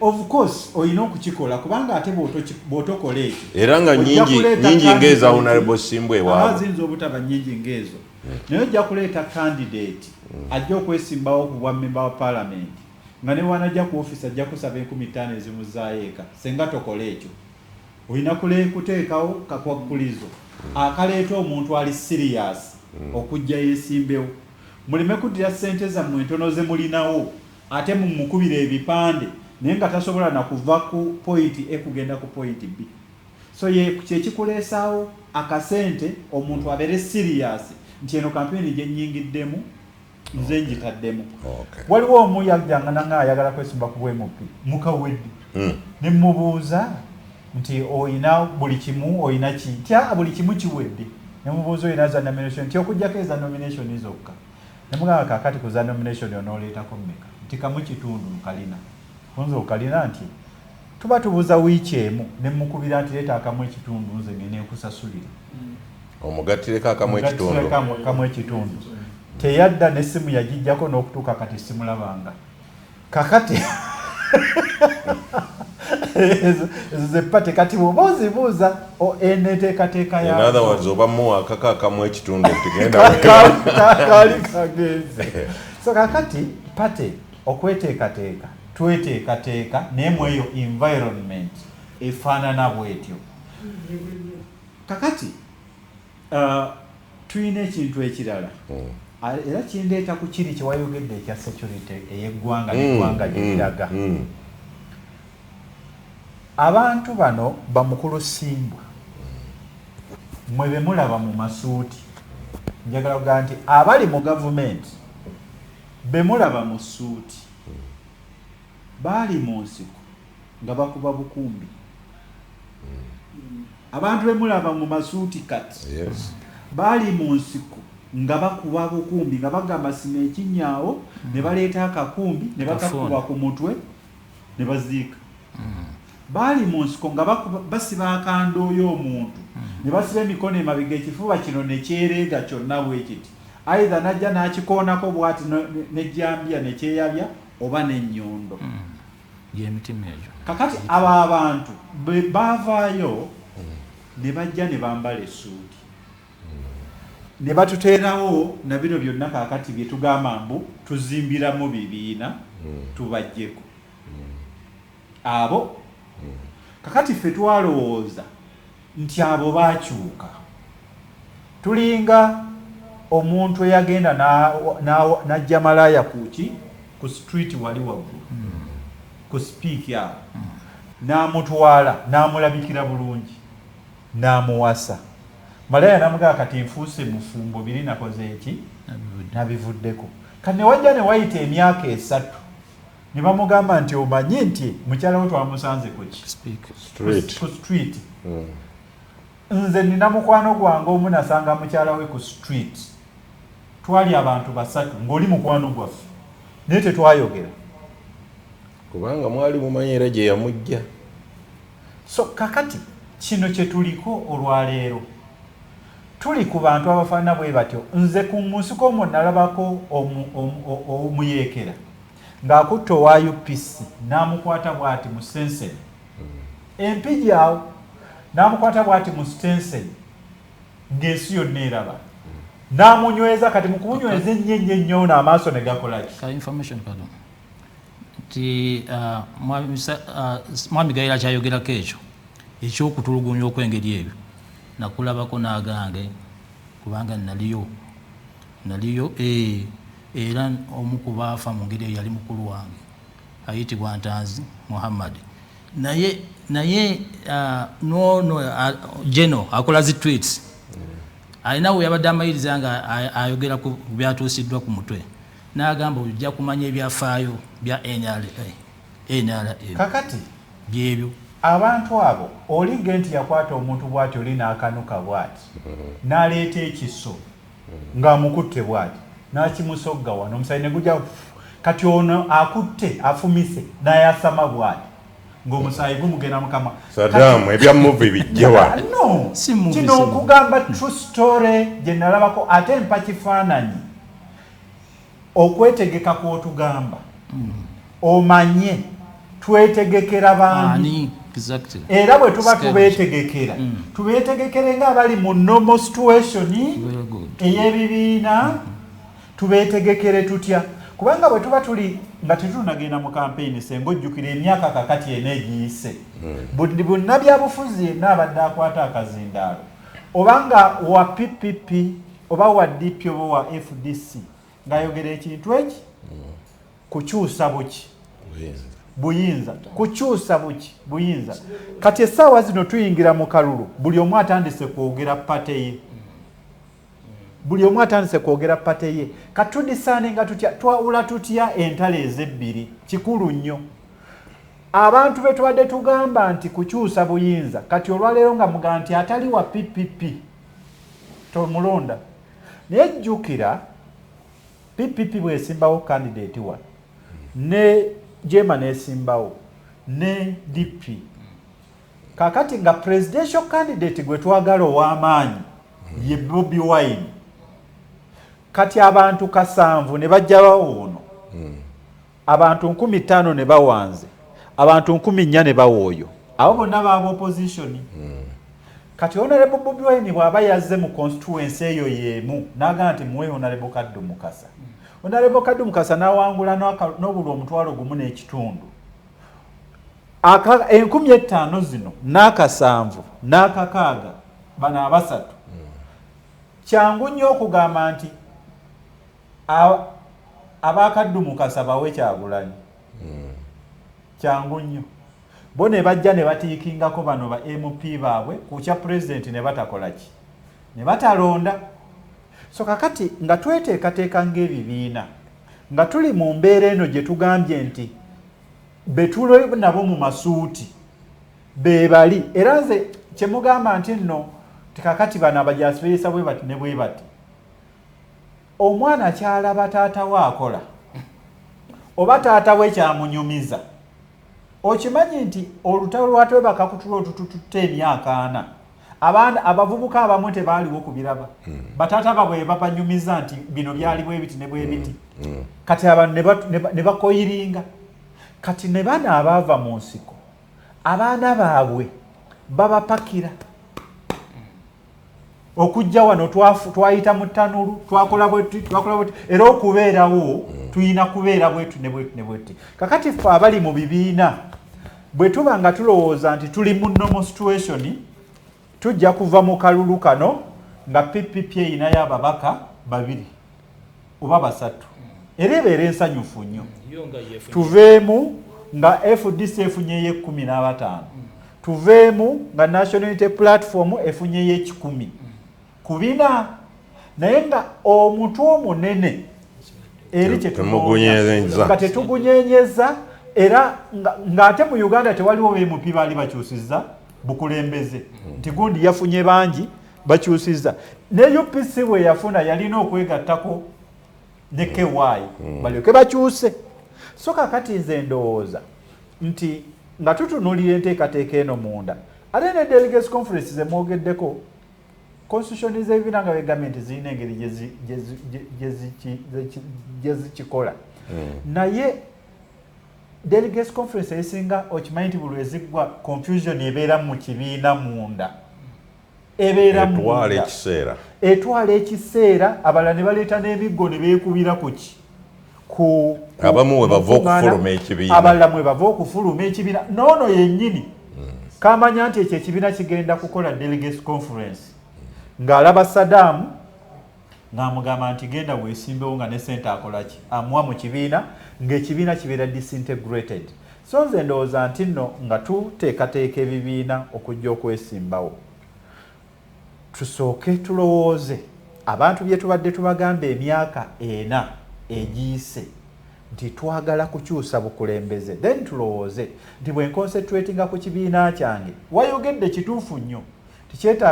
Of course olina okukikola, kubanga ate bw'otokola ekyo, Era nga ojja nyingi kuleeta nyingi ng'eza candidate- Honorable Simbwa Aba ewaabwe. ziyinza obutaba nyingi ng'ezo, naye ojja kuleeta candidate ajja okwesimbawo ku bwa memba wa parliament, nga ne wanajja ku office ajja kusaba 5000 ezimuzaayo eka. Senga tokola ekyo, olina kuteekawo kakwakkulizo akaleeta omuntu ali serious okujja yeesimbewo. Muleme kuddira ssente zammwe entono ze mulinawo, ate mumukubira ebipande, naye nga tasobola nakuva ku point A kugenda ku point B. So ye kyekikuleesaawo akasente, omuntu abeere serious nti eno kampeyini gye nnyingiddemu, nze ngitaddemu. Waliwo omu yajjanga nanga ayagala kwesimba ku bwa MP mukawedde. Ne mubuuza nti, "Oyina buli kimu? Oyina ki?" Nti, "Ah, buli kimu kiwedde." Ne mubuuza, "Oyina za nomination?" Nti, "Okugjako eza nomination zokka." Ne mugamba, "Kaakati ku za nomination onooleetako mmeka?" Nti, "Kamu kitundu nkalina." Nze okalina? Nti, "Tuba tubuza wiiki emu." Ne mukubira nti, "Leeta akamu ekitundu, nze ngende nkusasulira." Omugattireko akamu ekitundu. Mugattireko kamu ekitundu. Teyadda, n'essimu yagijjako, n'okutuuka kati simulabanga. Kakati ezo ze party. Kati bw'oba ozibuuza eneteekateeka. In other words, oba muwa akako akamu ekitundu nti genda. Kaali kagenze. So kakati party okweteekateeka, tweteekateeka, naye mu eyo environment efaanana bwetyo. Kakati tulina ekintu ekirala. Era kindeeta ku kiri kyewayogedde ekya security ey'eggwanga n'eggwanga gye liraga. Abantu bano bamukulu Simbwa, mwe be mulaba mu masuuti, njagala kugamba nti abali mu gavumenti be mulaba mu suuti baali mu nsiko nga bakuba bukumbi. Abantu be mulaba mu masuuti kati baali mu nsiko nga bakuba bukumbi, nga bagamba, "Sima ekinnyaawo," ne baleeta akakumbi ne bakakuba ku mutwe ne baziika. Baali mu nsiko nga basiba akandooyo omuntu ne basiba emikono emabega, ekifuba kino ne kyereega kyonna bwe kiti, either najja n'akikoonako bw'ati nejjambiya ne kyeyabya oba n'ennyondo. Gyemitima egyo. Kakati abo abantu bwe baavaayo ne bajja ne bambala essuuti ne batuteerawo na bino byonna, kaakati bye tugamba mbu tuzimbiramu bibiina tubajjeko abo. Kakati ffe twalowooza nti abo baakyuka. Tulinga omuntu eyagenda n'ajja malaaya kuki ku street wali waggulu ku Speke awo, n'amutwala, n'amulabikira bulungi, n'amuwasa. Malaaya n'amugamba, "Kati nfuuse mufumbo, biri nakoze eki? Nabivuddeko." Kati ne wajja ne wayita emyaka 3, ne bamugamba nti, "Omanyi nti mukyala we twamusanze ku ki?" Speke. Street. Ku street. Nze nina mukwano gwange omu, nasanga mukyala we ku street. Twali abantu basatu, ng'oli mukwano gwaffe, naye tetwayogera. Kubanga mwali mumanyi era gye yamujja. So kakati kino kye tuliko olwaleero, tuli ku bantu abafaanana bwe batyo. Nze ku munsiko omwo nalabako omuyeekera ng'akutta owa UPC, n'amukwata bw'ati mu senseni empigi awo, n'amukwata bw'ati mu sitenseni ng'ensi yonna eraba, n'amunyweza. Kati mu kumunyweza ennyo ennyo ennyo, ono amaaso ne gakola ki? Ka information kano nti mwami Gayira kyayogerako ekyo ekyokutulugunya okwengeri ebyo, nakulabako n'agange, kubanga naliyo era omu ku baafa mu ngeri eyo yali mukulu wange ayitibwa Ntanzi Muhammad. Naye nono geno akola zi tweets, alina we yabadde amayiriza nga ayogera ku byatuusiddwa ku mutwe, n'agamba, "Ojja kumanya ebyafaayo bya NRA, NRA." Kakati Byebyo. Abantu abo, olige nti yakwata omuntu bw'ati, oli n'akanuka bw'ati, n'aleeta ekiso ng'amukutte bw'ati, n'akimusogga wano, omusayi ne gujja. Kati ono akutte afumise n'ayasama bw'ati ng'omusaayi gumugenda mukama. Saddam, ebya movie bijje wano. No. Si movie, Kino si movie. nkugamba true story gye nalabako, ate mpa kifaananyi okwetegeka kw'otugamba omanye. Twetegekera baani? Ani exactly? Era bwe tuba Scale. tubeetegekera, tubeetegekere ng'abali mu normal situation Very good. ey'ebibiina. Tubeetegekere tutya? Kubanga bwe tuba tuli nga tetunagenda mu kampeyini, senga ojjukira emyaka kakati ena egiyise, buli bunnabyabufuzi yenna abadde akwata akazindaalo, obanga wa PPP oba wa DP oba wa FDC, ng'ayogera ekintu eki, kukyusa buki? Buyinza. Buyinza. Kukyusa buki? Buyinza. Kati essaawa zino tuyingira mu kalulu, buli omu atandise kwogera party ye, buli omu atandise kwogera party ye. Katudisaane nga tutya? Twawula tutya entalo ezebbiri? Kikulu nnyo. Abantu be tubadde tugamba nti kukyusa buyinza, kati olwaleero nga mugamba nti atali wa PPP tomulonda. Naye jjukira, PPP bwesimbawo candidate wano, ne jema nesimbawo ne DP, kakati nga presidential candidate gwe twagala ow'amaanyi ye Bobi Wine, kati abantu 7,000 ne bajja bawoono, abantu 5,000 ne bawanze, abantu 4,000 ne bawooyo, abo bonna baaba opposition. Kati Honorable Bobi Wine bw'aba yazze mu constituency eyo y'emu n'agamba nti muwe Honorable Kaddu Mukasa, Honorable Kaddu Mukasa n'awangula n'obulwa 1,500,000, 5,000 zino n'akasanvu n'akakaaga, bano abasatu, kyangu nnyo okugamba nti abakaddu Mukasa bawe Kyagulanyi. Kyangu nnyo. Bo ne bajja ne batiikingako bano ba MP baabwe ku kya pulezidenti, ne batakola ki? Ne batalonda. So kakati nga tweteekateeka ng'ebibiina, nga tuli mu mbeera eno gye tugambye nti betule nabo mu masuuti be bali, era nze kyemugamba nti nno tikakati bano abajaasi beeyisa bwe bati ne bwe bati, omwana kyalaba taata we akola oba taata we kyamunyumiza. Okimanyi nti olutalo lwatwebaka kutulo olutututte emyaka 40, abaana abavubuka abamu tebaaliwo kubiraba, bataata baabwe babanyumiza nti bino byali bwe biti ne bwe biti. Kati abantu ne bakoyiringa. Kati ne bano abaava mu nsiko, abaana baabwe babapakira okujja wano. Twayita mu ttanulu, twakola bwetu, twakola bwetu, era okubeerawo tulina kubeera bwetu ne bwetu ne bwetu. Kakati ffe abali mu bibiina, bwe tuba nga tulowooza nti tuli mu normal situation, tujja kuva mu kalulu kano nga PPP eyinayo ababaka babiri oba basatu, era ebeera ensanyufu nnyo. Yo nga yefunye. Tuveemu nga FDC efunyeyo 15, tuveemu nga National Unity Platform efunyeyo 104, naye nga omutwe omunene eri Temugunyenyeza. nga tetugunyenyeza. Era ng'ate mu Uganda tewaliwo MP baali bakyusizza bukulembeze nti gundi yafunye bangi bakyusizza. Ne UPC bwe yafuna, yalina okwegattako ne KY balyoke bakyuse. So kakati nze ndowooza nti nga tutunuulira enteekateeka eno munda, ate ne delegates conference zemwogeddeko, constitution z'ebibiina nga begambye nti zirina engeri gye zikikola, naye delegates conference esinga okimanyi nti buli lweziggwa, confusion ebeera mu kibiina munda, ebeera Etwala munda. ekiseera. Etwala ekiseera. Abalala ne baleeta n'emiggo ne beekubira ku ki? Abamu we bava Mu nkuŋŋaana, okufuluma ekibiina. Abalala mwe bava okufuluma ekibiina. Noono yennyini kamanya nti ekyo ekibiina kigenda kukola delegates conference, ng'alaba Sadaamu ng'amugamba nti genda weesimbewo, nga ne sente akola ki? Amuwa mu kibiina, ng'ekibiina kibeera disintegrated. So nze ndowooza nti nno nga tuteekateeka ebibiina okujja okwesimbawo, tusooke tulowooze abantu bye tubadde tubagamba emyaka 4 egiyise nti twagala kukyusa bukulembeze. Then tulowooze nti bwe nconcentratinga ku kibiina kyange, wayogedde kituufu nnyo, tikyetaaga.